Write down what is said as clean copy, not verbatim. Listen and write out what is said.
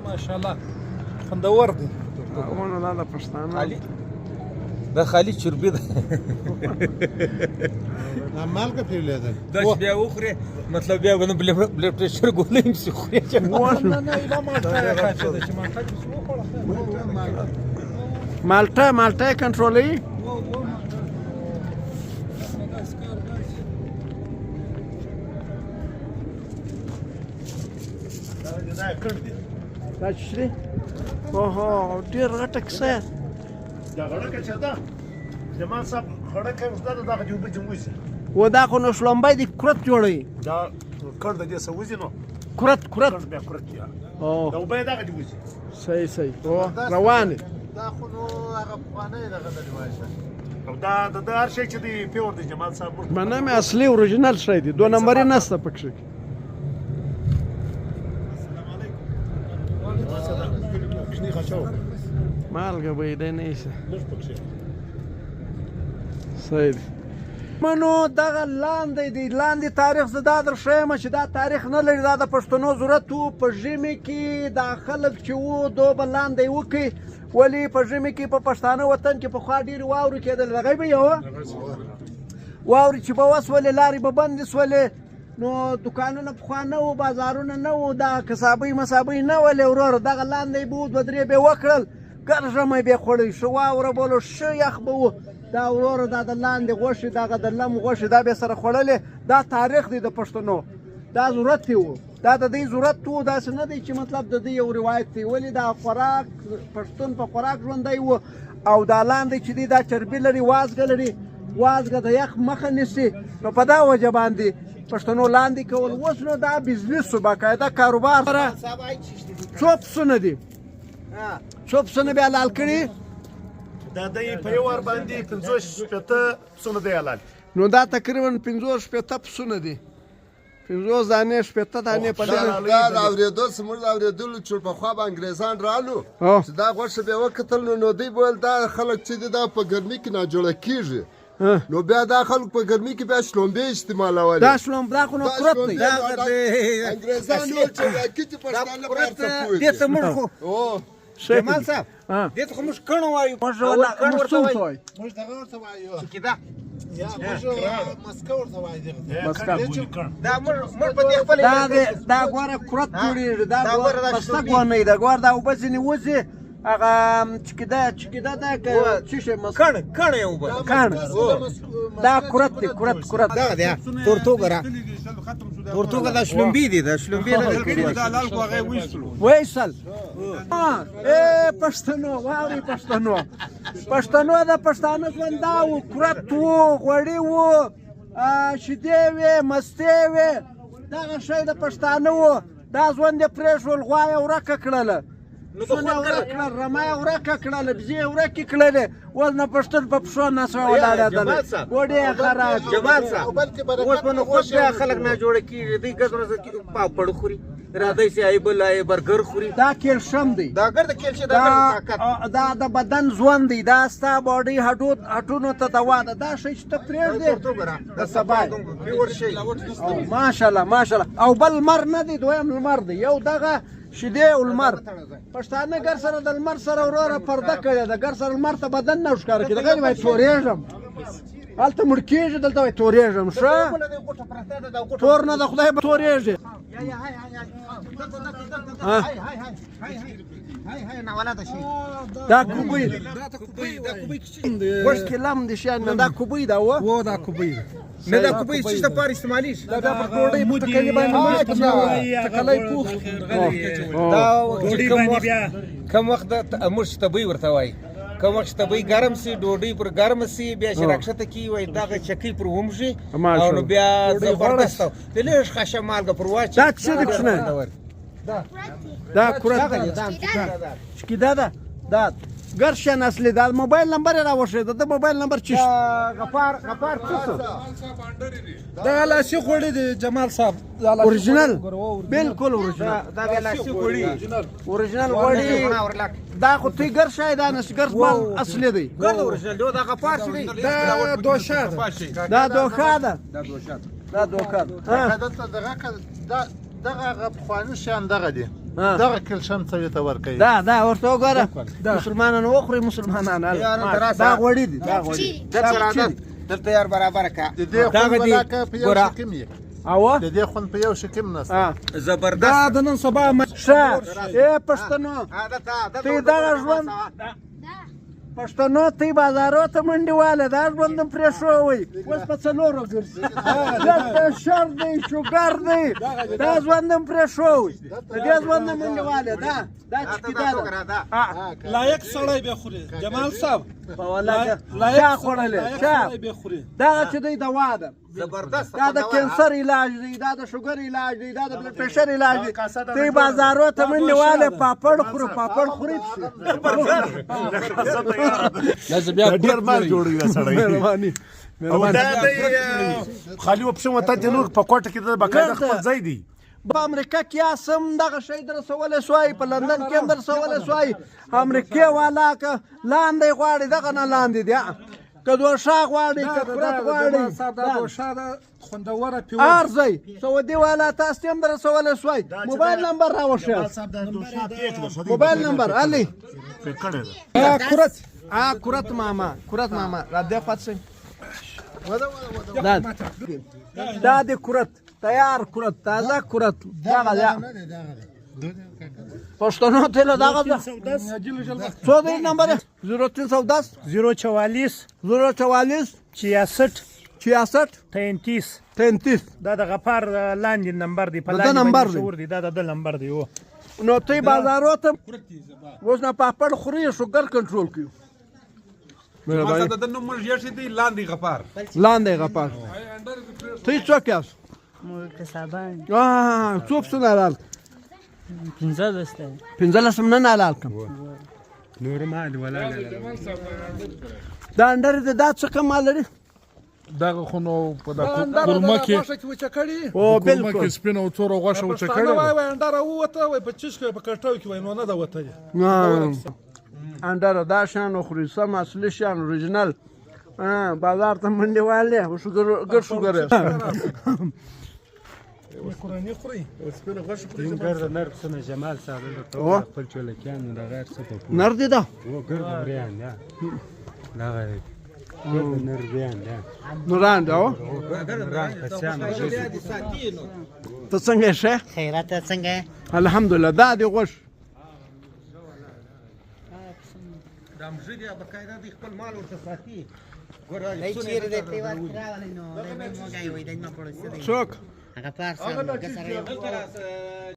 ماشاءالله خوندور دی. ونه دا د پښتانه خالي دا خالي چربي ده. دا مالګه پیولې ده. دا چې بیا وخورې، مطلب بیا به نو بلډ پرېشر ګولۍ هم سي خورې. نه نه، ایله مالټه یې کافي ده چې مالټه دې څه وخوړه. مالټه، مالټه یې کنټرولوي. و و مالټه داسې کار داسې. دا کړ دی. دا څه دی؟ اوهو، ډېر غټه کیسه. دا غړکه چې ده، جمال صاحب، غړکه اوږده ده، دغه دې اوبه دې وځي. و دا خو نو شلومبی دی، کرت جوړوي. دا کړ د دې څه وځي نو. کرت، کرت. کړ بیا کرت دی. او دا اوبه یې دغه دې وځي. صحیح صحیح، او روان دی. دا خو نو هغه پخوانی دغه د رواج او دا د هر شی چې دی پیور دی، جمال صاحب. منه مې اصلي اورجینل شی دی، دوه نمبرې نسته پکښې. السلام علیکم. کوچنی خشو. مالګه به یې دی نه ایسه. لږ پکښې. صحیح دی. منو دغه لاندې دی، لاندې تاریخ زه دا در ښیم چې دا تاریخ نه لري. دا د پښتنو ضرورت وو. په ژمي کې دا خلک چې وو، دو به لاندې وکړي. ولې په ژمي کې په پښتانه وطن کې پخوا ډېرې واورې کېدل. دغه به یوه واورې چې به وسولې، لارې به بندې سولې. نو دکانونه پخوا نه وو، بازارونه نه وو، دا کسابۍ مسابۍ نه ولې وروره. دغه لاندې به وو، دوه درې به یې وکړل، ګر ژمی به یې خوړی. ښه واوره بولو، ښه یخ به وو. دا وروره دا د لاندې غوښې، دغه د لم غوښې، دا به یې سره خوړلې. دا تاریخ دی د پښتنو، دا ضرورت یې وو، دا د دوی ضرورت وو. داسې نه دی چې مطلب د دوی یو روایت دی. ولې دا خوراک، پښتون په خوراک ژوندی وو. او دا لاندې چې دی، دا چربي لري، وازګه لري، وازګه د یخ مخه نیسي. نو په دا وجه باندې پښتنو لاندې کول. اوس نو دا بزنس شو، باقاعده کاروبار سره. څو پسونه دي؟ څو پسونه بیا حلال کړي؟ دا دی په یو وار باندې 65 پسونه دی حلال. نو دا تقریبا 65 پسونه دي، 50 دانې، 60 دانې په دا لري. دا د اورېدو څه، موږ د اورېدلو چې پخوا به انګریزان رالو، چې دا غوښه به یې وکتل، نو دوی به ویل دا خلک چې دي، دا په ګرمي کې ناجوړه کېږي. نو بیا دا خلک په ګرمي کې بیا شلومبې استعمالولې. دا شلوم، دا خو نو دا کرت دی. شلومبې انګریزان ویل چې دا کیچې پښتانه په هر څه پوه دې دي. ته موږ خو او جمال صاحب، ها. دې ته خو موږ کڼو وایو. موږ اول ولا کڼ موږ ورته څه ورته وایو. وایو؟ موږ دغه ورته وایو. چې دا یا موږ مسکو ورته وایو دغه. مسکا. دا موږ په دې خپل دا دی، دا ګوره کرت جوړېږي. دا دا ګوره ګوره دا پسته شلومبې. ګونه ده. ګوره دا اوبه ځینې وځي، هغه چې کیده، چې کیده، دا که څه شی کڼ، کڼ یې وبل. کڼ. دا کرت دی، کرت، کرت. دغه دی تورتوګه را تورتوګه، دا شلومبې دي، دا شلومبې نه کړي. ویسل. اے پښتنو، واوري پښتنو، پښتنو د پښتانه ژوند دا وو، کرت وو، غوړي وو، شیدې وې، مستې وې، دغه شی د پښتانه وو. دا ژوند یې پرېښول، غوا یې ورکه کړله، پسونه یې ورک کړل، رمه یې ورکه کړله، بزې یې ورکې کړلې. اوس نو پښتون په پښو نه سوی ولاړېدلی، ګوډې یې خراب. جمال صاحب، اوس به نو خود بیا خلک نه جوړ کیږي. دوی ګز ورځ پاپړ خوري، را دی سي ایبل ای برګر خوري. دا کیلشیم دی. دا ګرد کیلشیم، دا دا ګرد طاقت. دا د بدن ژوند دی. دا ستا باډي هډو هډونو ته دوا ده. دا شی چې ته پرېږدې د سبا پیور شي. او ماشاءالله، ماشاءالله. او بل لمر نه دی، دویم لمر دی، یو دغه شیدې او لمر. پښتانه ګر سره د لمر سره وروره پرده کړې ده، ګر سره لمر ته بدن نه ښکاره کېده. غیر وایي تورېږم، هلته مړ کېږي، دلته وایي تورېږم. ښه تور نه د خدای به تورېږي. ها. دا کوبۍ، غوښ کې لم دي شیان. دا کوبۍ دا و. و دا کوبۍ. نه، دا کوبۍ څه لپاره استعمالیږي؟ دا بیا په ډوډۍ په تکلي باندې تکلی پوخ. دا چې کوم وخت موږ تبۍ ورته وایي، کوم وخت چې تبۍ ګرم سي، ډوډۍ پر ګرم سي، بیا چې راکښته کی وای، دغه چکۍ پر ومږي او نو بیا زبردست د لږ خشه مالګه پر واچي. دا څه دی کوچنی؟ دا کرت شکیده ده. دا ګر شیان اصلي. دا موبایل نمبر یې راوښیه، د ده موبایل نمبر چی؟ غفار، غفار څه څه؟ دا لاسي غوړي دي جمال صاحب. اورجینل، بالکل اورجینل. دا بیا لاسي غوړي. اورجینل غوړي. دا خو تی ګر شای، دا نشګر مال اصلي دی. ګرد اورجینل دا غفار څه دی؟ دا دوشه ده. دا دوکا ده، دا دوکا ده. دلته دغه دا دغه هغه پخواني شیان دغه دي. دغه کلشم څه ته ورکوي. دا دا ورته وګوره، مسلمانان وخوري، مسلمانان دا غوړي دي، دا غوړي دلته یار برابر کا. د دې خوند ولاکه په یو شي کې یې او د دې خوند په یو شي کې نشته. زبردست. دا د نن سبا ښه اے پښتنو، تی دغه ژوند پښتنو تی بازارو ته منډې واله، دا ژوند هم پرېښووئ، اوس په څلورو ګرځي، دلته شر دی، شوګر دی، دا ژوند هم پرېښووئ، د دې ژوند نه منډې واله. دا دا چې دا ده لایق سړی به خوري جمال صاحب، په والله چا خوړلې چا دغه چې دی دوا ده زبردست. دا د کینسر علاج دی، دا د شوګر علاج دی، دا د بلډ پرېشر علاج دی. تی بازارو ته منډې واله، پاپړ خوري، پاپړ خوري. ډیر مال جوړوي دا سړی. مهرباني. او دا دی خالي وپښم وته د نور په کوټه کې د باقاعده خپل ځای دی. په امریکا کې سم دغه شی درسولی سوای، په لندن کې هم درسولی سوای. امریکې والا که لاندې غواړي دغه نه لاندې دی، که دوشا غواړي، که قرت غواړي، دا دوشا ده خوندوره پیوه. ارزی سعودي والا تاسو ته هم درسولی سوای. موبایل نمبر راوښیاست، موبایل نمبر علي کرت کرت ماما، کرت ماما را دې خوا شه. دا د کرت تیار کرت، تازه کرت دغه ده. پښتنو ته له دغه ده. څو دی نمبر؟ 0310 044 044 66 66 33 33. دا د غفار لاندې نمبر دی، په د لاندې نمبر باندې دی. مشهور دی، دا د نمبر دی. نو تی بازارو ته اوس نه پاپړ خوري، شوګر کنټرول کوي. مهرباني. د نوم موږ یې دی لاندې غفار، لاندې غفار. تی څوک یاست؟ موږ کسابان. څو پسونه حلال؟ 15 دی. 15 هم نن حلال کړم. نور مال ولا دا انډر د دا څه کم مال لري؟ دغه خو نو په دا کورمه کې او کورمه بالکل کې سپینه او توره غوښه وچه کړې وای ده. وای انډه راووته، وای په چش کې، په کټو کې وای، نو نه ده وتلې. انډر دا شان خوري، سم اصلي شان اوریجنل. بازار ته منډې والې او شوګر ګر شوګر. کورنۍ خوري. سپینه غوښه خوري. ګرد نر پسونه جمال صاحب او. دلته خپل چولکیان د غیر څه په نر دی دا و ګرد وریان دا دغه ګرد نر وریان دا نوران دا. نوران پسیان. ته څنګه یې ښه؟ خیرات، څنګه؟ الحمدلله. دا دی غوښ دا مجدي باقاعده دی خپل مال ورته ساتي. دی چیرې دی؟ پیوار راغلی نو دی موږ وای دی ما پړوسی دی. څوک؟ هغه پار صاحب سره.